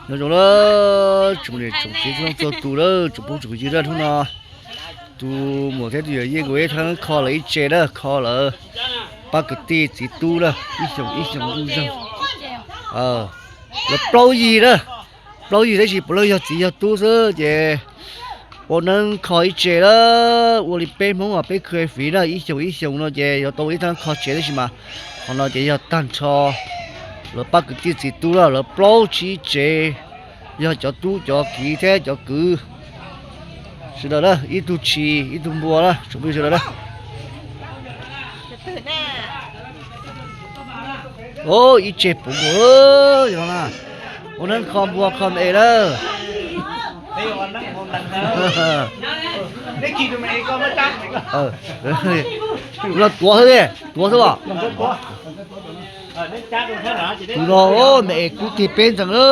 Nyob zoo na, tsoom niam tsoom txiv txhua leej txhua tus na, tsoom phooj tsoom ywg na, hnub no tus muam thiab tus yawm yij nkawd ib thaj kho lawv ib tse na, kho lawv pab kwv tij txiv tub na, ib xyoos ib xyoos ntuj zeeg. Lawv plaub yig na, plaub yig tab sis puav leej yog txiv yog tub xwb ces ua neeb kho ib tse na, ua li peb Hmoob uas peb khw fiv na, ib xyoos ib xyoos no ces yuav tau ib thaj kho tsev tab sis mas qhov no ces yog tag nrho lawv pab kwv tij txiv tub na, lawv plaub tsib tsev, yog cov tub cov kiv thiab cov kwv sawv daws na, ib tug tshis ib tug npua na, tsoom phooj ywg sawv daws na. Ib tse puv nkaus, ua neeb kho npua kho me es na. Tus no tuav xwb, tuav xwb os. Tus no me es kub tig peb ntxees na.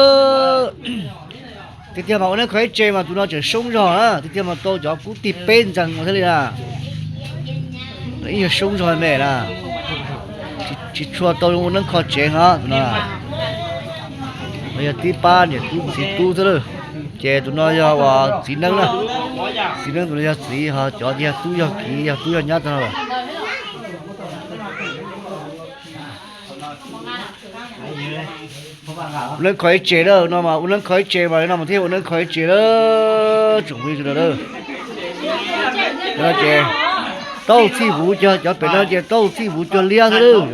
Tiag tiag mas ua neeb kho ib tse mas tus no tseem soob zog na, tiag tiag mas tau cov kub tig peb ntxees ua thiaj li na. Ib yog soob zog me na, tsis tshua tau ua neeb kho tsev hos tus no. Yog tib pab niam tub txiv tub xwb lawm. Ces tus no yog uas txiv neeb na, txiv neeb tus no yog txiv, ho cov yog tub yog kiv yog tub yog nyab tag no lawm. Ua neeb kho ib tse na, no mas ua neeb kho ib tse mas no mas thiaj ua neeb kho ib tse na, tsoom phooj ywg sawv daws na. Ces taub hau txhij vuv cog, cov pem no ces taub hau txhij vuv cog liab xwb lawm.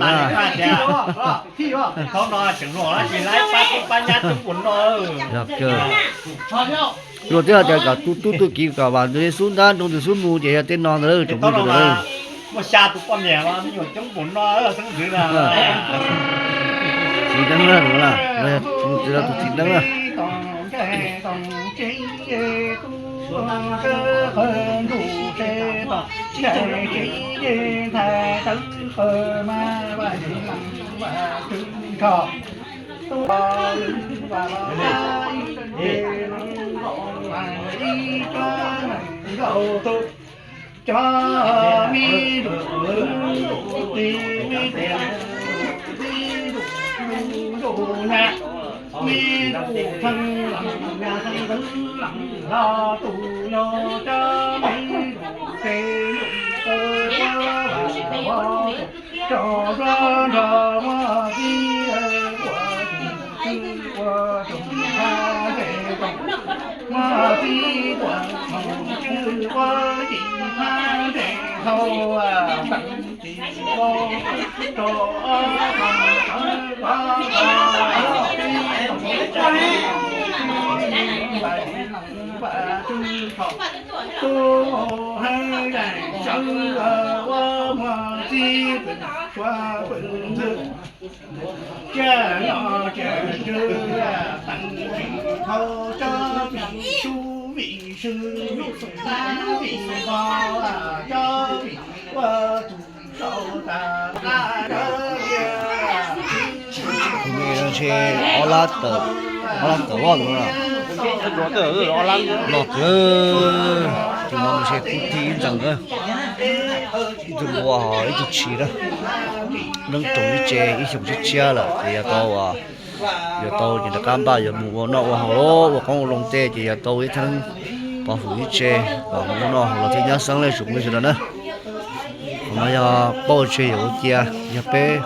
Luag twb hais tias kom tu tub tu kiv kom vam ntxwv xub ntab nroo ntxwv xub mus ces yog tej no ntag tsoom phooj ywg sawv daws na. Txiv neeb na, tus txiv neeb na. Cov me ntsuj plig, me ntsuj plig, me ntsuj plig, me ntsuj plig na, me ntsuj plig na, me ntsuj plig los tus yog cov me ntsuj plig, me ntsuj plig, tso zuag nrog muaj txij ua tsis txwj ua tsis txhab ntsej, muaj txij tuam mus txwj ua tsis txhab ntsej, hau teev tsis ua tso ob tog sawv kov tog txij tog txij npaim leej vam tswj thaum tub hab zeej sawv ua muag txij pwm tsua pwm ntxwg, tsiaj noj tsiaj tswg, teev tsis thau tsob vim sub vim sw vim sub vim npog, tsob vim ua tus sau tas qab dawb liag. Ntshe ob lab tawm, ob lab tawm loj tus no. Loj kawg, tus no ntshe kub tig ib ntxees na. Ib tug npua ho ib tug tshis na. Neeb roos ib tse ib xyoos tshiab tshiab lawm ces yog tau, yuav tau ces rov qab npaj yuav mus ua noj ua haus, ua qoob ua loo tej ces yog tau ib thaj pov hwm ib tse kom mus ua noj haus los thiaj nyab xeeb li tsoom phooj ywg sawv daws na. Qhov no yog paub tseg yuav ua cia, yog peb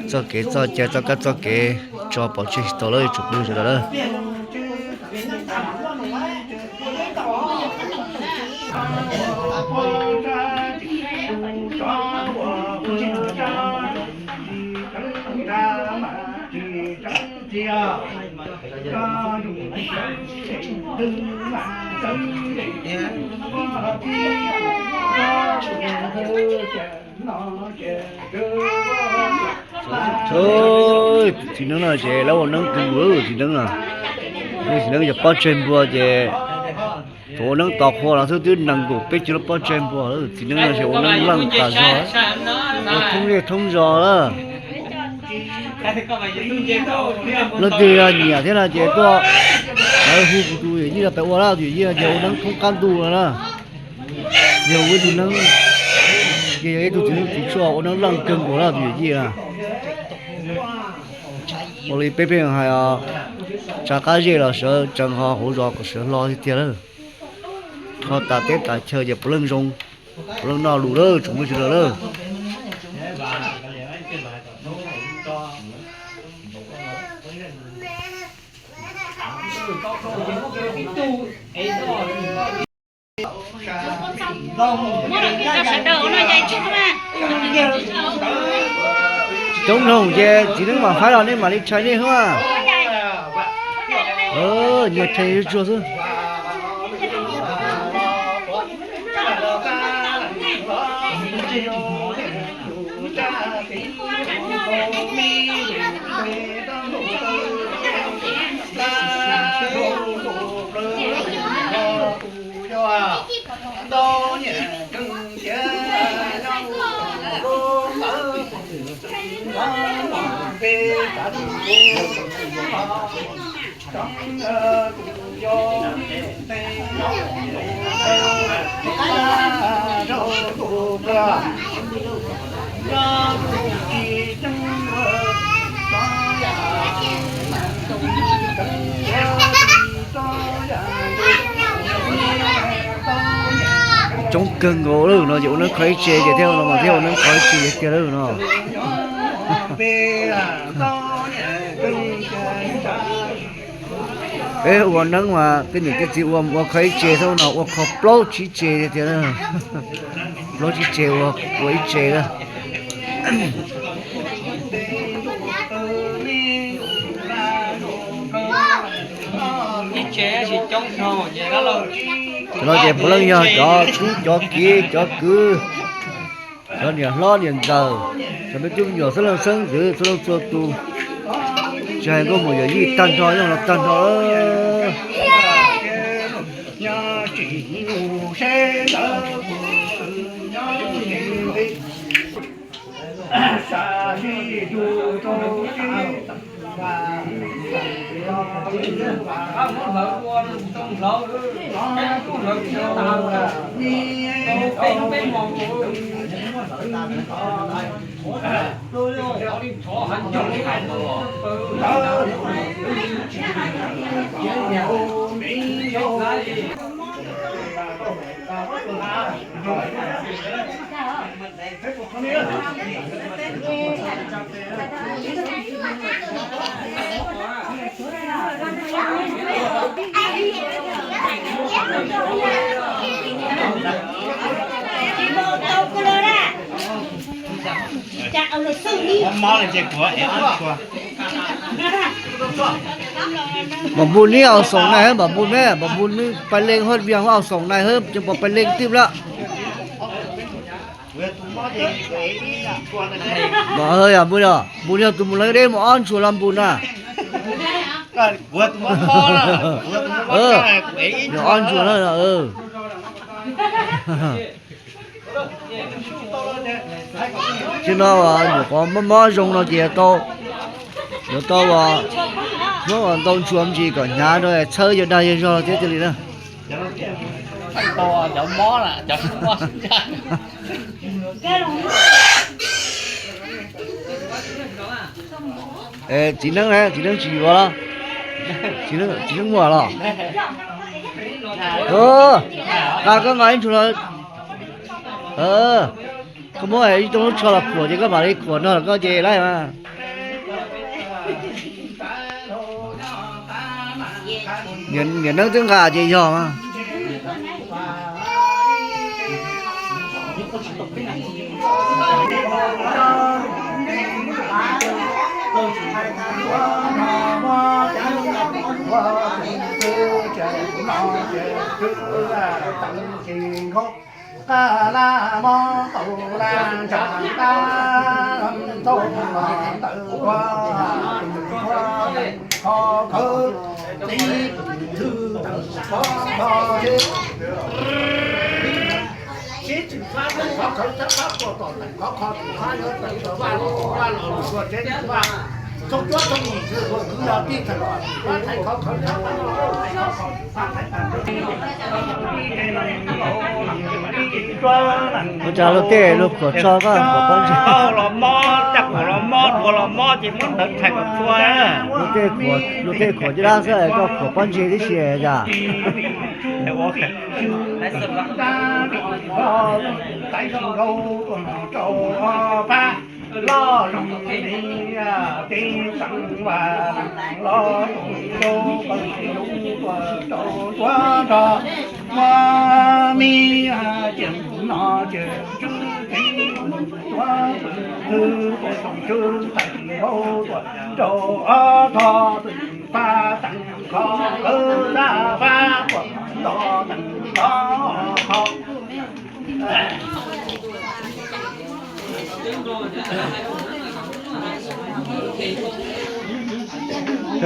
txoj kev txoj cai txoj kab txoj kev tso pov tseg tsis tau lawm tsoom phooj ywg sawv daws na. Txiv neeb no ces lawv ua neeb kawg nkaus, txiv neeb no, txiv neeb yog pob tsaig npua ces thaum ua neeb tos qhua los xwb twb nees nkaum peb caug lub pob tsaig npua. Txiv neeb no ces ua neeb leej tas zog, ua thoob zej thoob zos lawm. Leej twg yog nyiam thiab no ces tuaj, lawv hu kuv tus yawm yij los pab ua na, tus yawm yij no ces ua neeb thoob qab ntuj no na. Yog ua ib tug neeb, ces yog ib tug txiv neeb txiv tshuaj ua neeb leej kawg nkaus na tus yawm yij na. Ua li peb pheej hais os, tsa qab zej los sawv tsees ho hauv zos kom sawv hlo tiag tiag lawm. Ho tas teb tas chaw ces puav leej zoo, puav leej noj lus lawm, tsoom phooj ywg sawv daws lawm. Coob noog ces txiv neeb mam faib los nej mam li tshais nej hub. Nyias tshais zuag zuag xwb. Coob kawg nkaus lawm no ces ua neeb kho ib tse ces thiaj no mas thiaj ua neeb kho ib tse tiag lawm no. Peb ua neeb mas tej niam tej txiv ua ua kho ib tse xwb no ua kho plaub tsib tse tiag tiag. Plaub tsib tse ua ua ib tse na. Cov no ces puav leej yog cov tub cov kiv cov kwv, cov niam hlob niam ntxawm, cov me tub me nyuam xeeb leej xeeb ntxwv txhua leej txhua tus. Tsis hais nkauj muam yawm yij tag nrho nyob no tag nrho. Npam npus neb aus xoom nai hab, npam npus neb, npam npus neb pais leej huab vias huab aus xoom nai hab, tseem pom pais leej twb lawm. Npam npus yog tus mus lawv deb mus ob ntsuag los npus na. Yog ob ntsuag na. Tsis no nyuam qhuav mob mob zoo no ces yuav tau, yuav tau muab ntau ntsuag ntsis kom hnyav rau txhawb yawg dag yawg zog thiab tiag li na. Txiv neeb, txiv neeb tsis yuav los? Txiv neeb muaj los? Nqa koj nqa ib ntsuag los. Koj muab ib tug lub tsho los khuam ces koj mam li khuam no los koj ces laij mas. Niam neeb twb nqa ces yog mas. Qa la mo tau la ntsa qa, tau ntawm ua tus ua kho khawv txiv thwj tawm kho kho sib tsis fab khov khawv txhab fab puas tom teem khov kho tus fab yuav tawm ua vaj los ua vaj los lus ua tsev vaj, thoob cuab thoob yim ua kwv yog tij tag los fab thaiv khov khawv txhab fab. Ua cas luag tej luag khuam tsho koj khuam pob ntseg los mob, caj khuam los mob, Los mob ces muab ntawv thaim kom txhua. Luag tej khuam caj dab xwb, koj khuam pob ntseg tib si cas.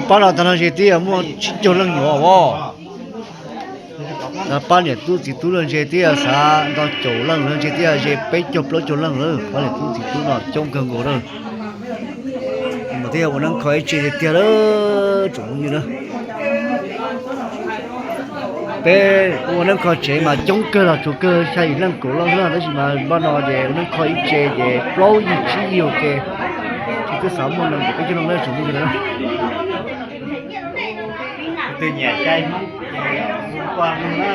Pab no tag no ze twb yog muaj tsib caug leej nyuam os. Pab niam tub txiv tub lawm ntshe twb yog xav nto caum leej lawm, ntshe twb yog ze peb caug plaub caug leej lawm. Pab niam tub txiv tub no coob kawg nkaus lawm. Mas twb yog ua neeb kho ib tse tiag tiag lawm tsoom phooj ywg na. Peb ua neeb kho tsev mas coob kawg los tsuas kawg xya yim leej kaum leej xwb, tab sis mas npaj no ces ua neeb kho ib tse ces plaub yig tsib yig ua ke, ces twb xav muaj nees nkaum peb caug leej lawm tsoom phooj ywg na. Tus nyiam cai Hmoob ces ua neeg na.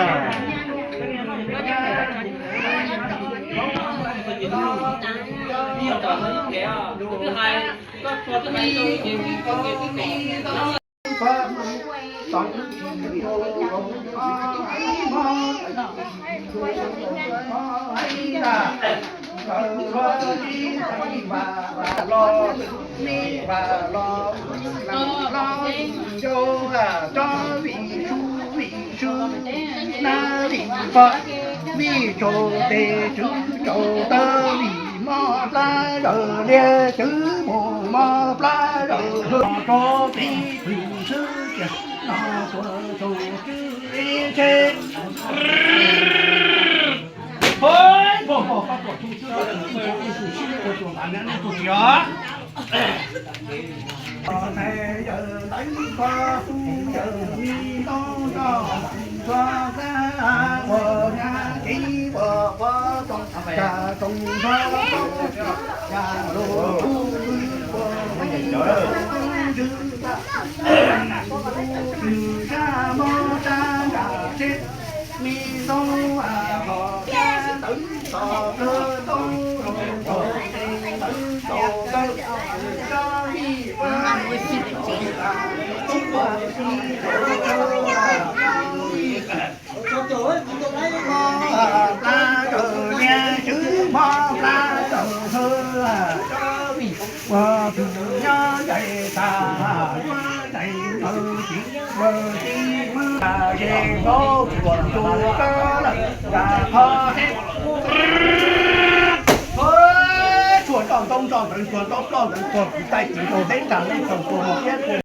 Vim tsaus tes tswv tsaus taw, vim mob plab zaws liaj tswv mus mob plab zaws hwj tso peb twm xwb tias no tuaj tau tswv ib tsheb. Tsuag nroj ntoob nroj ntawd, tsuag nroj ploj ntawd, tsuag kuv taij tsis nkaus teb nrag lej tsaus tsuag mos thiab tsuag.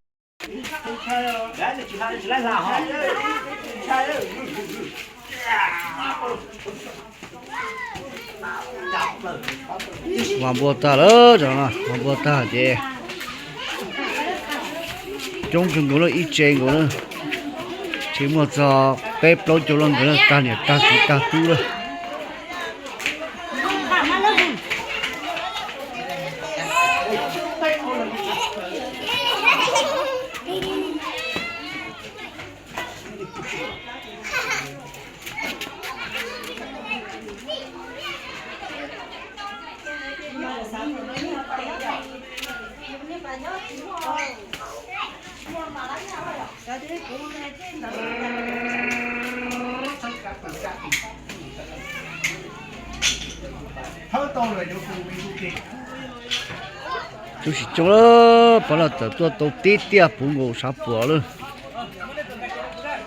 Mas npua tag lawm, mas npua tag ces coob kawg nkaus lawm, ib tse nkaus na, tseem muaj txog peb plaub caug leej nkaus na, tag niam tag txiv tag tub lawm. Tub sis coob lawm, pab no txawm tuaj tau tib tiaj puv nkaus sab puas lawm.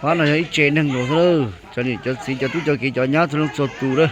Pab no yog ib tse neeg nkaus xwb lawm, cov niam cov txiv cov tub cov kiv cov nyab txhua leej txhua tus lawm.